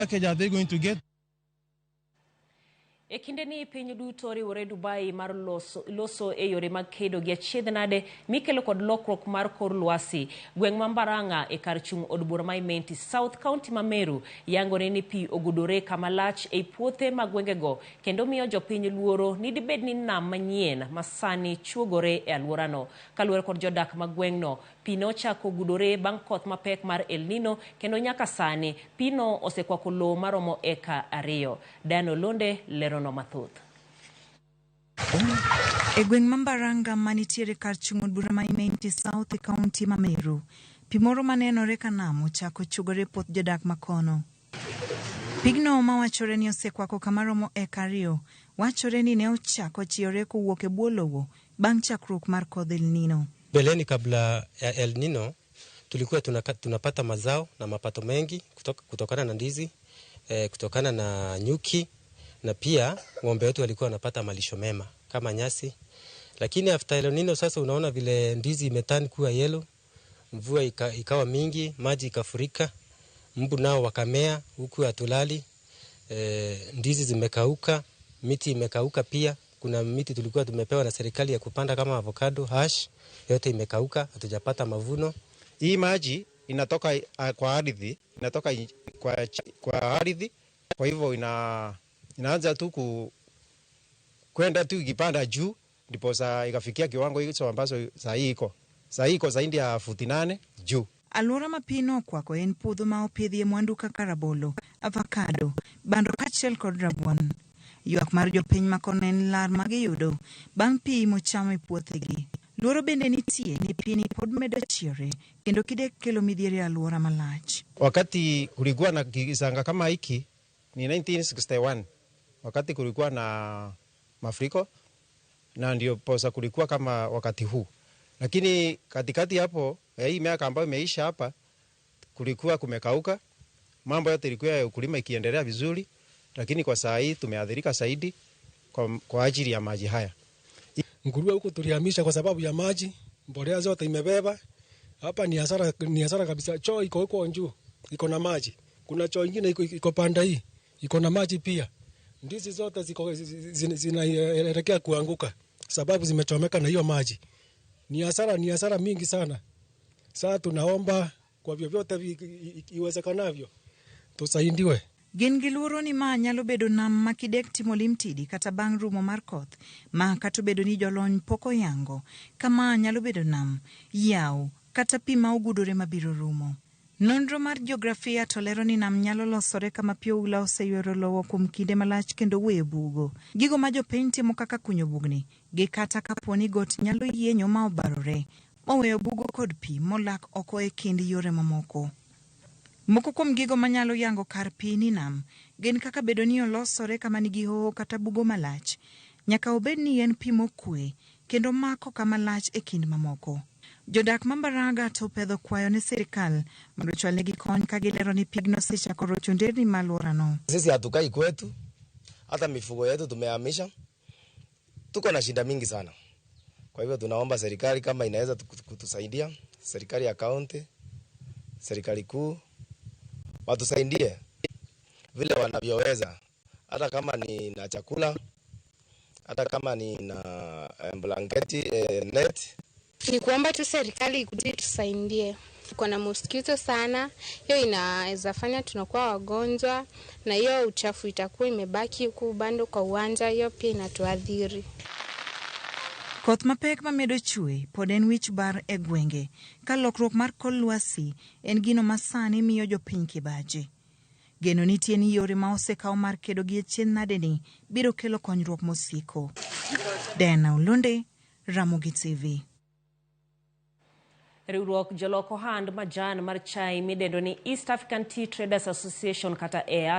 Package are they going to get? E kindeni piny duto oriwore Dubai mar loso e yore mag kedo gi achiedh nade mikelo kod lokruok mar kor lwasi. Gweng' ma Mbaranga e kar chung' od bura ma Imenti South, kaunti ma Meru, yangore ni pi ogudore kama lach ei puothe mag gwengego kendo miyo jopiny luoro ni dibed ni nam manyien ma sani chuogore e alworano. Kaluwore kod jodak mag gweng'no, pi nochako gudore bang' koth mapek mar El Nino kendo nyaka sani pino osekwako lowo maromo eka 2. Diana Olonde lerono mathoth. E gweng' ma Mbaranga manitiere kar chung' od bura ma Imenti South e kaunti ma Meru, pi moro manenore ka nam ochako chugore e puoth jodak makono. Pigno mawachore ni osekwako kama romo eka 2 wachore ni ne ochako chiyore kowuok e bwo lowo bang' chakruok mar kodh El Nino. Mbeleni kabla ya El Nino tulikuwa tunapata mazao na mapato mengi kutokana na ndizi, kutokana na nyuki na pia ng'ombe wetu walikuwa wanapata malisho mema kama nyasi. Lakini after El Nino sasa unaona vile ndizi imeturn kuwa yellow, mvua ikawa mingi, maji ikafurika, mbu nao wakamea huku hatulali, ndizi zimekauka, miti imekauka pia. Kuna miti tulikuwa tumepewa na serikali ya kupanda kama avocado, hash, yote imekauka, hatujapata mavuno. Hii maji inatoka kwa ardhi, inatoka kwa ardhi, kwa hivyo inaanza tu kwenda tu ikipanda juu, ndipo saa ikafikia kiwango hicho ambacho saa hii iko. Saa hii iko zaidi ya futi 8 juu. Alwora ma pi nokwako en puodho ma opidhie mwandu kaka rabolo, avocado, bando kaachiel kod rabuon. Ywak mar jopiny makono en lar magiyudo bang' pi mochamo e puothegi. Luoro bende nitie ni pi ni pod medo chiyore kendo kidek kelo midhiero e alwora malach. Wakati kulikuwa na kisanga kama hiki ni 1961, wakati kulikuwa na mafuriko na ndio posa kulikuwa kama wakati huu. Lakini katikati hapo ya hii miaka ambayo imeisha hapa kulikuwa kumekauka, mambo yote ilikuwa ya ukulima ikiendelea vizuri, lakini kwa saa hii tumeathirika zaidi kwa ajili ya maji haya. Nguruwe huko tulihamisha kwa sababu ya maji, mbolea zote imebeba. Hapa ni hasara kabisa. Choo iko huko juu, iko na maji. Kuna choo nyingine iko panda hii, iko na maji pia. Ndizi zote zinaelekea kuanguka sababu zimechomeka na hiyo maji. Ni hasara mingi sana. Sasa tunaomba kwa vyovyote iwezekanavyo tusaidiwe. Gin gi luoro ni ma nyalo bedo nam ma kidek timo limtidi kata bang' rumo mar koth, ma kata obedo ni jolony pok oyango kama nyalo bedo nam, yawo kata pi ma ogudore mabiro rumo. Nonro mar jiografia to lero ni nam nyalo losore kama pi oula oseywero lowo kuom kinde malach kendo weyo bugo. Gigo ma jopiny timo kaka kunyo bugni gi kata kapo ni got nyalo yienyo ma obarore, moweyo bugo kod pi molak oko e kind yore mamoko. Moko kuom gigo manyalo yango kar pi ni nam gin kaka bedo ni olosore kama nigi hoho kata bugo malach. Nyaka obed ni en pi mokwe kendo mako kama lach e kind mamoko. Jodak ma Mbaranga to opedho kwayo ne sirikal mondo ochwalnegi kony ka gilero ni pigno osechako rocho nderni ma alworano. Sisi hatukai kwetu, hata mifugo yetu tumehamisha. Tuko na shida mingi sana. Kwa hivyo tunaomba serikali kama inaweza kutusaidia, serikali ya kaunti, serikali kuu, watusaidie vile wanavyoweza, hata kama ni na chakula, hata kama ni na blanketi, net. Ni kuomba tu serikali ikuje tusaidie. Tuko na mosquito sana, hiyo inaweza fanya tunakuwa wagonjwa, na hiyo uchafu itakuwa imebaki huku bando kwa uwanja, hiyo pia inatuadhiri. Koth mapek mamedo chwe pod en wich bar e gwenge ka lokruok mar kor lwasi en gino ma sani miyo jopiny kibaji. Geno nitie ni yore ma osekaw mar kedo gi achiedh nade ni biro kelo konyruok mosiko. Diana Olonde, Ramogi TV. Riwruok jolok ohand majan mar chai midendo ni East African Tea Traders Association kata EAT